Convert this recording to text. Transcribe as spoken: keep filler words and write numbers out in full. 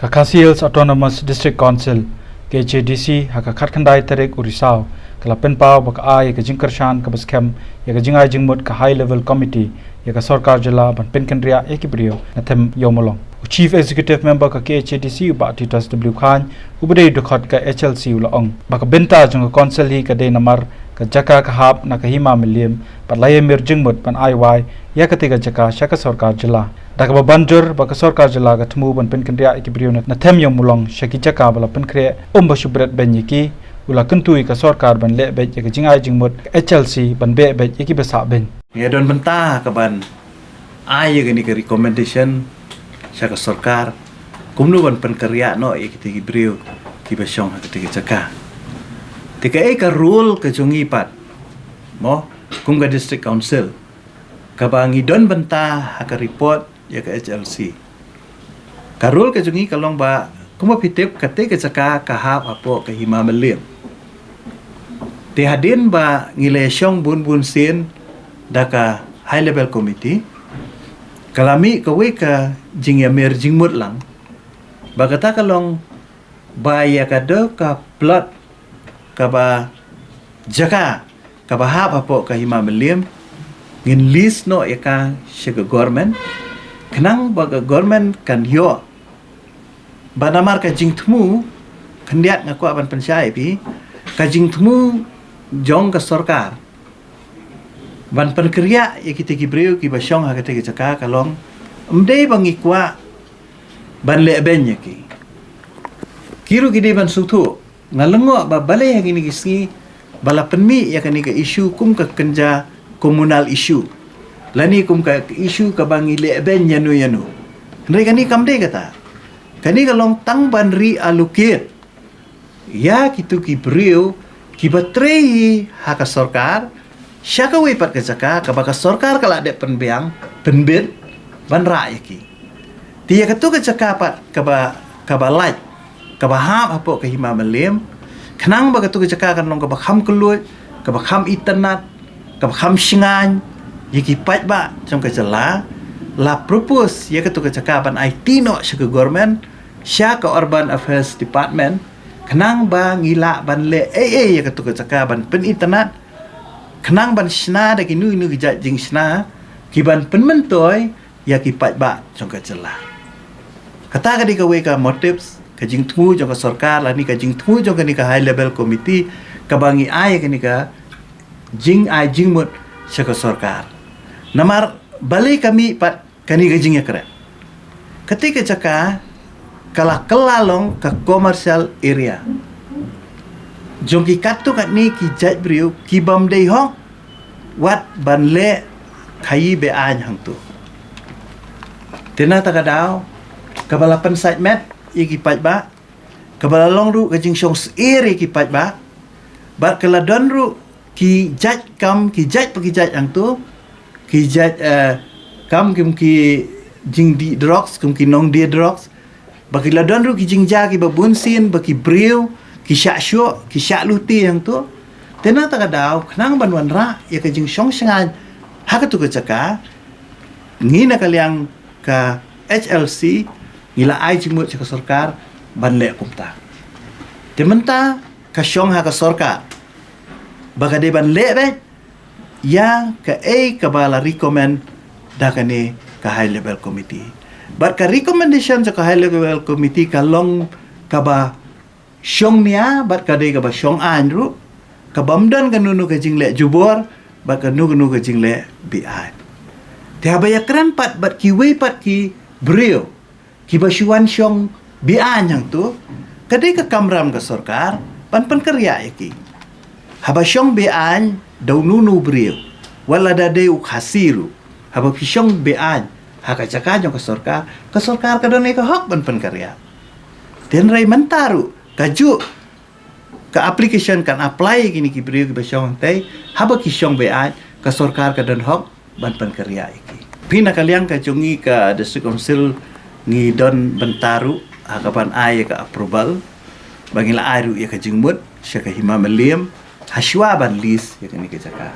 Ka Khasi Hills Autonomous District Council, K H A D C, ha ka khatkhyndai tarik u Risaw, ka la pynpaw ba ka ai ïa ka jingkyrshan kaba skhem ïa ka jingai jingmut ka High Level Committee ïa ka sorkar jylla ban pynkynriah ïa ki briew na them ïew mulong. U Chief Executive Member ka K H A D C, u Bah Titus W Chyne, uba dei u dkhot ka H L C, u la ong ba ka bynta jong ka Council hi ka dei namar ka jaka ka hap na ka hima mylliem bad la ïamir jingmut ban ai wai ïa katei ka jaka sha ka sorkar jylla. Da kaba ban jur ba ka sorkar jylla ka thmu ban pynkynriah ïa ki briew na, na them ïew mulong sha ki jaka ba la pynkhreh ym ba shu bret beiñ ïa ki, u la kyntu ïa ka sorkar ban leh beit ïa ka jingai jingmut ka H L C ban beh beit ïa kiba sah beiñ. Ngi don bynta kaban ai ïa kane ka recommendation sha ka sorkar kumno ban pynkynriah noh ïa kitei ki briew kiba shong ha katei ka jaka. Te kaei ka role ka jong ngi pat, mo, kum ka District Council, kaba ngi don bynta ha ka report ïa ka H L C. Ka role ka jong ngi ka long ba, kumba phi tip, katei ka jaka ka hap hapoh ka hima mylliem. Te hadien ba ngi la shong bun bun sien da ka High Level Committee, ka la mih kawei ka jingïamir jingmut lang ba kata ka long ba ïa ka dei ka plot kaba jaka kaba hap hapoh ka hima mylliem, ngin lease noh ïa ka sha ka government, khnang ba ka government kan ïoh. Ba namar ka jingthmu, khyndiat nga kwah ban pynshai ïa phi, ka jingthmu jong ka sorkar ban pynkynriah ïa kitei ki briew kiba shong ha katei ka jaka ka long, ym dei ba ngi kwah ban leh beiñ ïa ki. Ki ruh ki dei ban sngewthuh. Nga lyngngoh ba balei ha kine ki sngi ba la pynmih ïa kane ka issue kum ka kynja communal issue, lane kum ka issue kaba ngi leh beiñ ïano ïano. Hynrei kane kam dei kata. Kane ka long tang ban reallocate ïa kitu ki briew kiba trei ha ka sorkar sha kawei pat ka jaka kaba ka sorkar ka la dep pynbiang, pynbit ban rah ïa ki. Te ïa katu ka jaka pat kaba, kaba lait, kaba hap hapoh ka hima mylliem, khnang ba katu ka jaka kan long kaba kham kylluid, kaba kham itynnad, kaba kham shngaiñ ïa ki paidbah jong ka jylla, la propose ïa katu ka jaka ban aiti noh sha ka government, sha ka Urban Affairs Department, khnang ba ngi lah ban leh ei ei ïa katu ka jaka ban pynitynnad, khnang ban shna da kino kino ki jait jingshna kiban pynmyntoi ïa ki paidbah jong ka jylla. Kata ka dei kawei ka motives, ka jingthmu jong ka sorkar, lane ka jingthmu jong kane ka High Level Committee, kaba ngi ai kane ka jingai jingmut sha ka sorkar. Namar balei ka mih pat kane ka jingïakren. Katei ka jaka ka la kylla long ka commercial area jong ki katto katne ki jait briew kibym dei hok wat ban leh khaïi be-aiñ hangto. Te na kata ka daw, kaba la pynsait met ïa ki paidbah, kaba la long ruh ka jingshong syier ïa ki paidbah, bad ka la don ruh ki jait kam, ki jait pa ki jait hangto, ki jait, eh, kam kum ki jingdih drugs, kum ki nongdie drugs, ba ki la don ruh ki jingjia kiba bun sien, ba ki briew ki shah shoh, ki shah lute hangto. Te na kata ka daw, khnang ban wanrah ïa ka jingshong shngaiñ ha katu ka jaka, ngi na ka liang ka H L C ngi la ai jingmut sha ka sorkar ban leh kumta. Te mynta ka shong ha ka sorkar ba ka dei ban leh beit ïa kaei kaba la recommend da kane ka High Level Committee. Bad ka recommendation jong ka High Level Committee ka long kaba shong nia bad ka dei kaba shong aiñ ruh, kabym don kano kano ka jingleh jubor bad kano kano ka jingleh be-aiñ. Te haba ïakren pat bad kiwei pat ki briew kiba shu wan shong be-aiñ hangto, ka dei ka kamram ka sorkar ban pynkynriah ïa ki. Haba shong be-aiñ da uno uno u briew, wat lada dei u Khasi ruh, haba phi shong be-aiñ ha ka jaka jong ka sorkar, ka sorkar ka don ïa ka hok ban pynkynriah. Te hynrei mynta ruh kajuh ka application kan apply ïa kine ki briew kiba shong hangtei, haba ki shong be-aiñ, ka sorkar ka don hok ban pynkynriah ïa ki. Phi na ka liang ka jong ngi ka District Council ngi don bynta ruh ha kaban ai ïa ka approval ba ngi la ai ruh ïa ka jingmut sha ka hima mylliem ha shuwa ban lease ïa kane ka jaka.